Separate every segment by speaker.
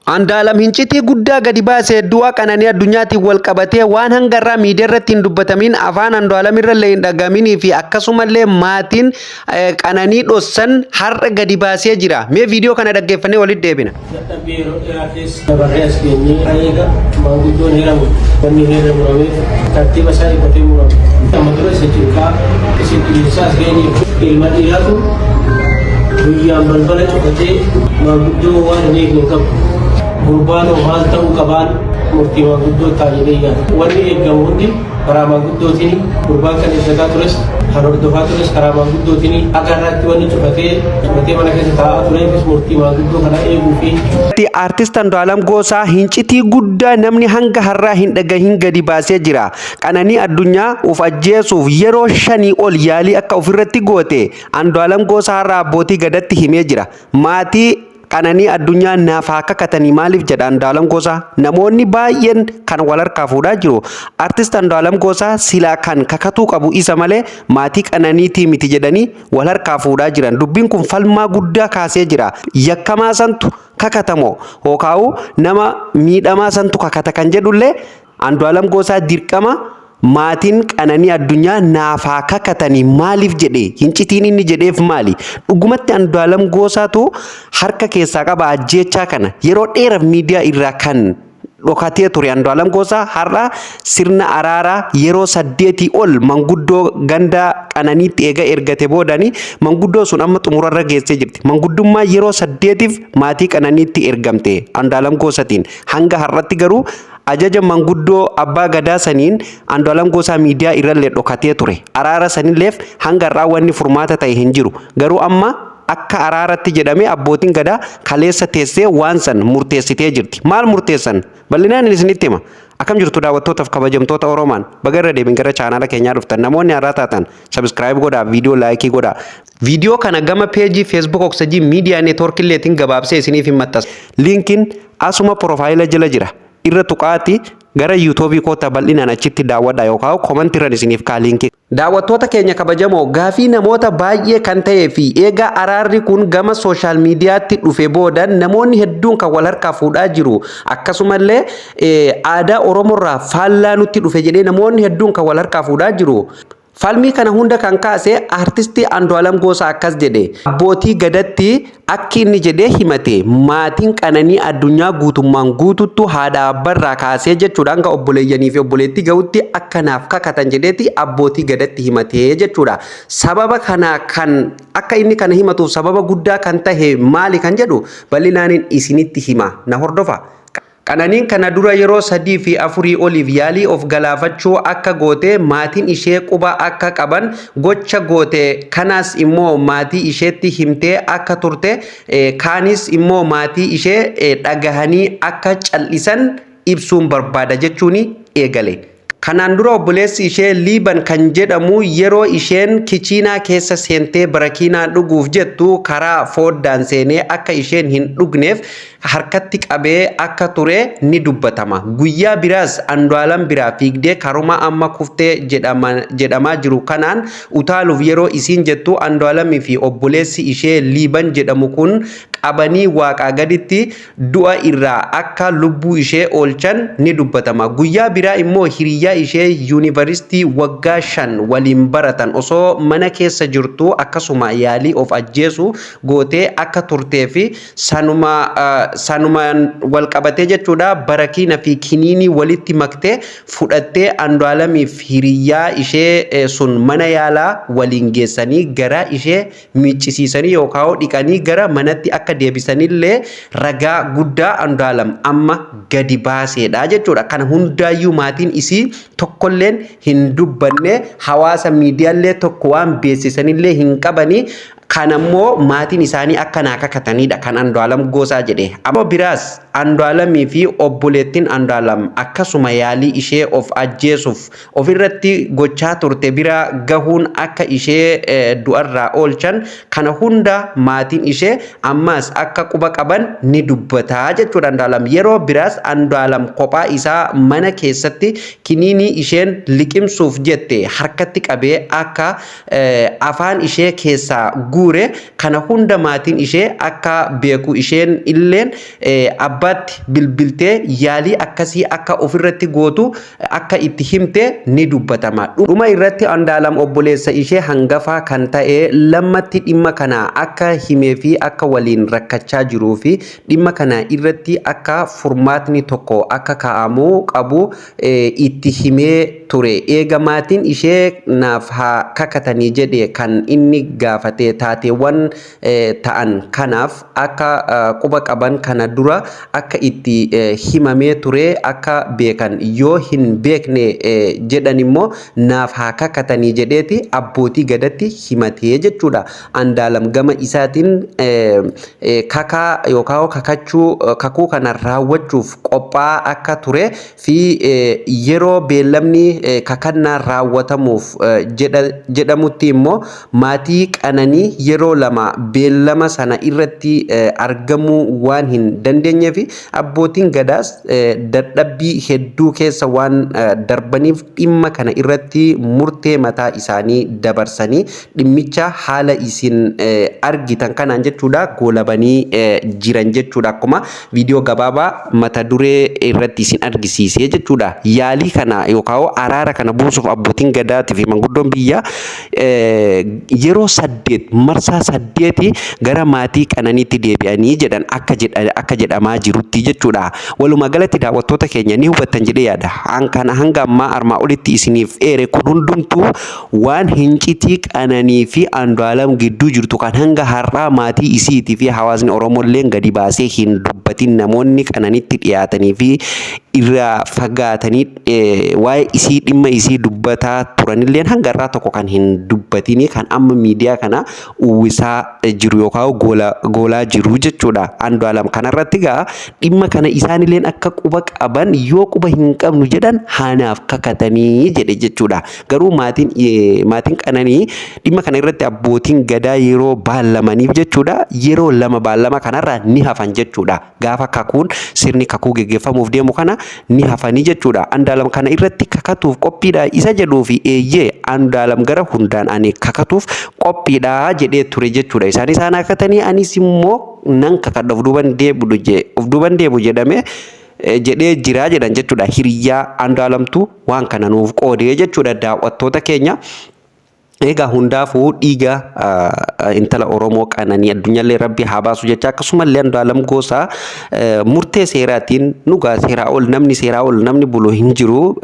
Speaker 1: Andu'aalam hincitii guddaa gadi baasee du'a Qananii Addunyaatiin wal qabatee waan hanga irraa miidiyaa irratti hin dubbatamin, afaan Andu'aalam irra illee hin dhagaminii fi akkasumallee maatiin Qananii dhossan har'a gadi baasee jira. Mee viidiyoo kana dhaggeeffannee walitti deebina.
Speaker 2: Dadhabbii yeroo dheeraa keessa dabarree as geenyee, eega maanguddoon heera murte, wanni heerri murameef tartiiba isaa eeggatee murame. Amma dura isa cinqaa isin dhiyeessaa as geenyeef, ilma dhiiraatu guyyaan balbala cufatee maanguddoo waan hin eegne hin qabu. Gurbaanoo maal ta'uu qabaan murtii maanguddoo ta'a jedhee yaada. Wanni eeggamu hundi karaa maanguddootiin. Gurbaan kan eeggataa tures, kan hordofaa tures karaa maanguddootiin. Akka irratti wanni cufatee cufatee mana keessa taa'aa tureefis murtii maanguddoo kana eeguu fi
Speaker 1: Artist Andu'aalam Goosaa hincitii guddaa namni hanga har'aa hin dhagahin gadi baasee jira. Qananii Addunyaa of ajjeesuuf yeroo 5 ol yaalii akka ofirratti goote Andu'aalam Goosaa har'a abbootii gadatti himee jira. Maatii Qananii Addunyaa naaf haa kakatanii maaliif jedha Andu'aalam Goosaa? Namoonni baay'een kan wal harkaa fuudhaa jiru. Artist Andu'aalam Goosaa silaa kan kakatuu qabu isa malee maatii Qananiitii miti jedhanii wal harkaa fuudhaa jiran. Dubbiin kun falmaa guddaa kaasee jira. Yakkamaa santu kakatamoo hookaa'u nama miidhamaa santu kakata kan jedhullee, Andu'aalam Goosaa dirqama maatiin Qananii Addunyaa naaf haa kakatanii maaliif jedhe? Hincitiin inni jedheef maali? Dhugumatti Andu'aalam Goosaatu harka keessaa qaba ajjeechaa kana? Yeroo dheeraaf miidiyaa irraa kan dhokatee ture Andu'aalam Goosaa har'a sirna araaraa yeroo 8 ol manguddoo ganda Qananiitti eega ergate boodani manguddoo sun amma xumurarra geessee jirti. Manguddummaa yeroo 8f maatii Qananiitti ergamte Andu'aalam Goosatiin, hanga har'atti garuu ajaja manguddoo abbaa gadaa saniin Andu'aalam Goosaa miidiyaa irrallee dhokatee ture. Araara sanilleef hanga har'aa wanni furmaata ta'e hin jiru. Garuu amma akka araaratti jedhamee abbootiin gadaa kaleessa teessee waan san murteessitee jirti. Maal murteessan? Bal'inaan isinitti hima. Akkam jirtu daawwattootaaf kabajamtoota Oromaan? Baga irra deebiin gara chaanaala keenyaa dhuftan. Namoonni haaraa taatan subscribe godhaa, viidiyoo like godhaa. Viidiyoo kana gama peejii Facebook Oxygen Media Network illeetiin gabaabsee isiniif hin maxxansa. Linkiin asuma profaayila jala jira. Irra tuqaati gara yuutuubii koottaa, bal'inaan achitti daawwadha yookaan komantii irran isiniif kaa linkii. Daawwattoota keenya kabajamoo, gaafii namoota baay'ee kan ta'ee fi eega araarri kun gama social miidiyaatti dhufe booda namoonni hedduun kan wal harkaa fuudhaa jiru, akkasumallee aadaa Oromoorraa faallaa nutti dhufe jedhee namoonni hedduun kan wal harkaa fuudhaa jiru. Falmii kana hunda kan kaase artistii Andu'aalam Goosaa akkas jedhe. Abbootii gadatti akki inni jedhee himate, maatiin Qananii Addunyaa guutummaan guututtu haadha abbarraa kaasee jechuudha hanga obboleeyyanii fi obboleettii gahutti akka naaf kakatan jedheeti abbootii gadatti himatee jechuudha. Sababa kana kan akka inni kana himatuuf sababa guddaa kan tahe maali kan jedhu bal'inaanin isinitti hima, na hordofa. Qananiin kana dura yeroo 3 fi 4 oliif yaalii of galaafachuu akka goote maatiin ishee quba akka qaban, gocha goote kanaas immoo maatii isheetti himtee akka turte, kaanis immoo maatii ishee dhagahanii akka cal'isan ibsuun barbaada jechuun eegale. Kanaan dura obboleessi ishee Liiban kan jedhamu yeroo isheen kichiinaa keessa seentee barakiinaa dhuguuf jettu karaa fooddaan seenee akka isheen hin dhugneef harkatti qabee akka ture ni dubbatama. Guyyaa biraas Andu'aalam biraa fiigdee karuma amma kuftee jedhamaa jiru kanaan utaaluuf yeroo isiin jettu Andu'aalamii fi obboleessi ishee Liiban jedhamu kun qabanii waaqaa gaditti du'a irraa akka lubbuu ishee oolchan ni dubbatama. Guyyaa biraa immoo hiriyyaa ishee yuunivaristii waggaa 5 waliin baratan osoo mana keessa jirtuu akkasuma yaalii of ajjeesuu gootee akka turtee fi sanuma sanumaan wal qabatee jechuudha barakiina fi kiniinii walitti maktee fudhattee Andu'aalamiif hiriyyaa ishee sun mana yaalaa waliin geessanii garaa ishee miiccisiisanii yookaan dhiqanii gara manatti akka deebisanillee ragaa guddaa Andu'aalam amma gadi baaseedha jechuudha. Kana hundaayyuu maatiin isii tokkolleen hin dubbanne, hawaasa miidiyaallee tokko waan beeksisanillee hin qabanii. Kanammoo maatiin isaanii akka naa kakatanidha kan Andu'aalam Goosaa jedhe. Ammoo biraas Andu'aalamii fi obboleettiin Andu'aalam akkasuma yaalii ishee of ajjeesuuf ofirratti gochaa turte bira gahuun akka ishee du'arraa oolchan, kana hunda maatiin ishee ammas akka quba qaban ni dubbata jechuudha Andu'aalam. Yeroo biraas Andu'aalam kophaa isaa mana keessatti kiniinii isheen liqimsuuf jette harkatti qabee akka afaan ishee keessaa guuru guure. Kana hunda maatiin ishee akka beeku, isheen illeen abbaatti bilbiltee yaalii akkasii akka ofirratti gootu akka itti himte ni dubbatama. Dhuma irratti Andu'aalam obboleessa ishee hangafaa kan ta'e lammatti dhimma kana akka himee fi akka waliin rakkachaa jiruu fi dhimma kana irratti akka furmaatni tokko akka kaa'amuu qabu itti himee ture. Eega maatiin ishee naaf haa kakatanii jedhe kan inni gaafate taateewwan ta'an kanaaf akka quba qaban, kana dura akka itti himamee ture akka beekan, yoo hin beekne jedhan immoo naaf haa kakatanii jedheeti abbootii gadatti himatee jechuudha. Andaalam gama isaatiin kakaa yookaan kakachuu, kakuu kana raawwachuuf qophaa'aa akka ture fi yeroo beellamni kakannaa raawwatamuuf jedhamutti immoo maatii Qananii yeroo lama beellama sana irratti argamuu waan hin dandeenyeef, abbootiin gadaas dadhabbii hedduu keessa waan darbaniif, dhimma kana irratti murtee mataa isaanii dabarsanii dhimmicha haala isin argitan kanaan jechuudha goolabanii jiran jechuudha. Akkuma viidiyoo gabaabaa mata duree irratti isin argisiisee jechuudha. Yaalii kana yookaan araara kana buusuuf abbootiin gadaatii fi manguddoon biyyaa yeroo saddeet, marsaa saddeeti gara maatii Qananiitti deebi'anii jedhan akka jedhamaa jirutti jechuudha. Walumaa galatti, daawwattoota keenya, ni hubattan jedhee yaada. Kana hanga ammaa armaa olitti isiniif eere kun hundumtuu waan hincitii Qananii fi Andu'aalam gidduu jirtu kan hanga har'aa maatii isiitii fi hawaasni Oromolleen gadi baasee hin dubbatin, namoonni Qananitti dhiyaatanii fi irraa fagaatanii waa'ee isii, dhimma isii dubbataa turanilleen hanga irraa tokko kan hin dubbatini, kan amma miidiyaa kana uwwisaa jiru yookaan goolaa jiru jechuudha. Andu'aalam kanarratti gaa dhimma kana isaanilleen akka quba qaban, yoo quba hin qabnu jedhan haanaaf kakatanii jedhe jechuudha. Garuu maatiin Qananii dhimma kana irratti abbootiin gadaa yeroo baallamaniif jechuudha, yeroo lama baallama kanarraa ni hafan jechuudha. Gaafa kakuun, sirni kakuu geggeeffamuuf deemu kana ni hafanii jechuudha. Andu'aalam kana irratti kakatuuf qophiidha isa jedhuu fi eeyyee, Andu'aalam gara hundaan ani kakatuuf qophiidha jedhee ture jechuudha. Isaan isaan kakatanii anis immoo nan kakadha, of duuban deebu jedhame jedhee jiraa jedhan jechuudha. Hiriyaa Andu'aalamtu waan kana nuuf qoodee jechuudha, daawwattoota keenya. Egaa hundaafuu dhiiga intala Oromoo Qananii addunyaallee Rabbi haa baasu jecha, akkasumallee Andu'aalam Gosaa murtee seeraatiin nugaa seeraa ol namni, seeraa ol namni bulu hin jiru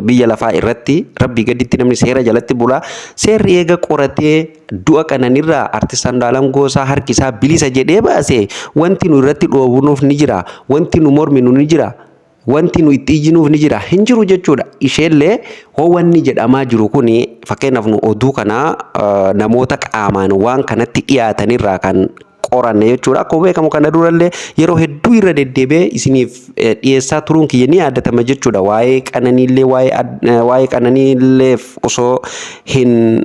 Speaker 1: biyya lafaa irratti. Rabbi gaditti namni seera jalatti bula. Seerri eega qoratee du'a Qananirraa artist Andu'aalam Gosaa harki isaa bilisa jedhee baase, wanti nu irratti dhoowwunuuf ni jira, wanti nu morminu ni jira, wanti nu itti iyyinuuf ni jira? Hin jiru jechuudha. Isheellee hoo wanni jedhamaa jiru kuni, fakkeenyaaf nu oduu kana namoota qaamaan waan kanatti dhiyaatanirraa kan qoranne jechuudha. Akkuma beekamu kana durallee yeroo hedduu irra deddeebi'ee isiniif dhiyeessaa turuun kiyya ni yaadatama jechuudha. Waa'ee Qananiillee, waa'ee Qananiilleef osoo hin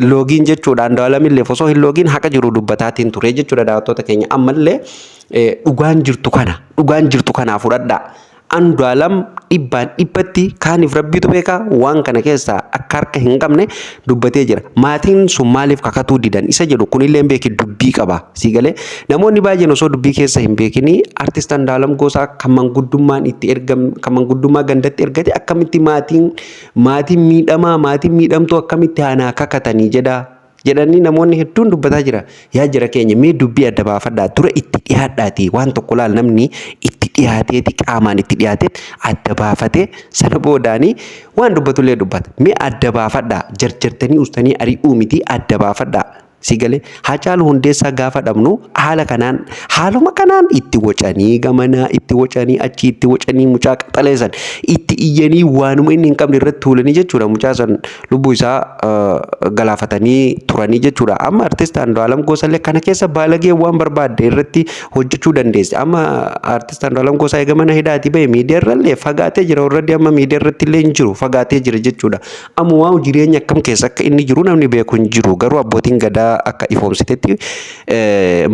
Speaker 1: loogiin jechuudha. Andu'aalamilleef osoo hin loogiin haqa jiru dubbataatiin ture jechuudha, daawwattoota keenya. Ammallee dhugaan jirtu kana, dhugaan jirtu kanaa fudhadhaa. Andu'aalam dhibbaan dhibbatti kaaniif Rabbiitu beeka, waan kana keessaa akka harka hin qabne dubbatee jira. Maatiin sun maaliif kakatuu didan isa jedhu kunillee beeki dubbii qaba. Sii galee, namoonni baay'een osoo dubbii keessa hin beekini artist Andu'aalam Gosaa kan manguddummaan itti ergam, kan manguddummaa gandatti ergate, akkamitti maatiin miidhamaa, maatiin miidhamtuu akkamitti aanaa kakatanii jedha jedhanii namoonni hedduun dubbataa jira. Yaa jira keenya, mee dubbii adda baafadhaa, dura itti dhiyaadhaati waan tokko laal. Namni itti dhiyaateeti, qaamaan itti dhiyaatee adda baafatee sana boodaanii waan dubbatullee dubbata. Mee adda baafadhaa, jarjartanii ustanii ari'uu miti, adda baafadhaa. Si galee, Haacaaluu Hundeessaa gaafa dhabnu haala kanaan, haaluma kanaan itti wacanii, gamanaa itti wacanii, achii itti wacanii, mucaa qaxaleessan itti iyyanii, waanuma inni hin qabne irratti tuulanii jechuudha, mucaa san lubbuu isaa galaafatanii turanii jechuudha. Amma artist Andu'aalam Gosallee kana keessa baalagee waan barbaadde irratti hojjechuu dandeesse. Amma artist Andu'aalam Gosaa eega mana hidhaatii bahe miidiyaa irrallee fagaatee jira. Already amma miidiyaa irratti illee hin jiru, fagaatee jira jechuudha. Amma waan jireenya akkam keessa akka inni jiru namni beeku hin jiru. Garuu abbootiin gadaa akka ifoomsitetti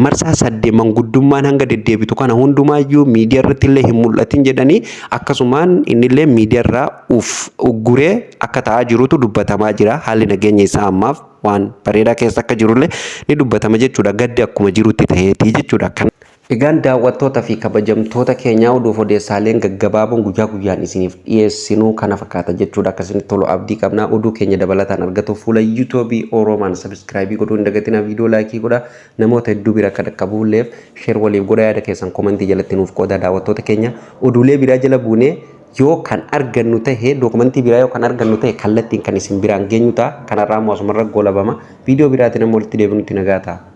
Speaker 1: marsaa 8 manguddummaan hanga deddeebitu kana hundumaayyuu miidiyaa irratti illee hin mul'atin jedhanii, akkasumaan innillee miidiyaa irraa uf ugguree akka ta'aa jirutu dubbatamaa jira. Haalli nageenya isaa ammaaf waan bareedaa keessa akka jirullee ni dubbatama jechuudha. Gaddi akkuma jirutti ta'eetii jechuudha. Egaan daawwattoota fi kabajamtoota keenyaa, oduuf odeessaaleen gaggabaaboon guyyaa guyyaan isiniif dhiyeessinuu kana fakkaata jechuudha. Akkasinitti tolu abdii qabna. Oduu keenya dabalataan argatuuf fuula YouTubeii Oroomaan subscribe godhuu hin dagatinaa. Viidiyoo like godhaa. Namoota hedduu bira akka dhaqqabuulleef share waliif godhaa. Yaada keessan commentii jalatti nuuf qoodaa, daawwattoota keenya. Oduulee biraa jala buunee yoo kan argannu ta'e, dookumentii biraa yoo kan argannu ta'e, kallattiin kan isin biraan geenyu ta'a. Kanarraa immoo asumarra goolabama. Viidiyoo biraatiin amma walitti deebinutti nagaa ta'a.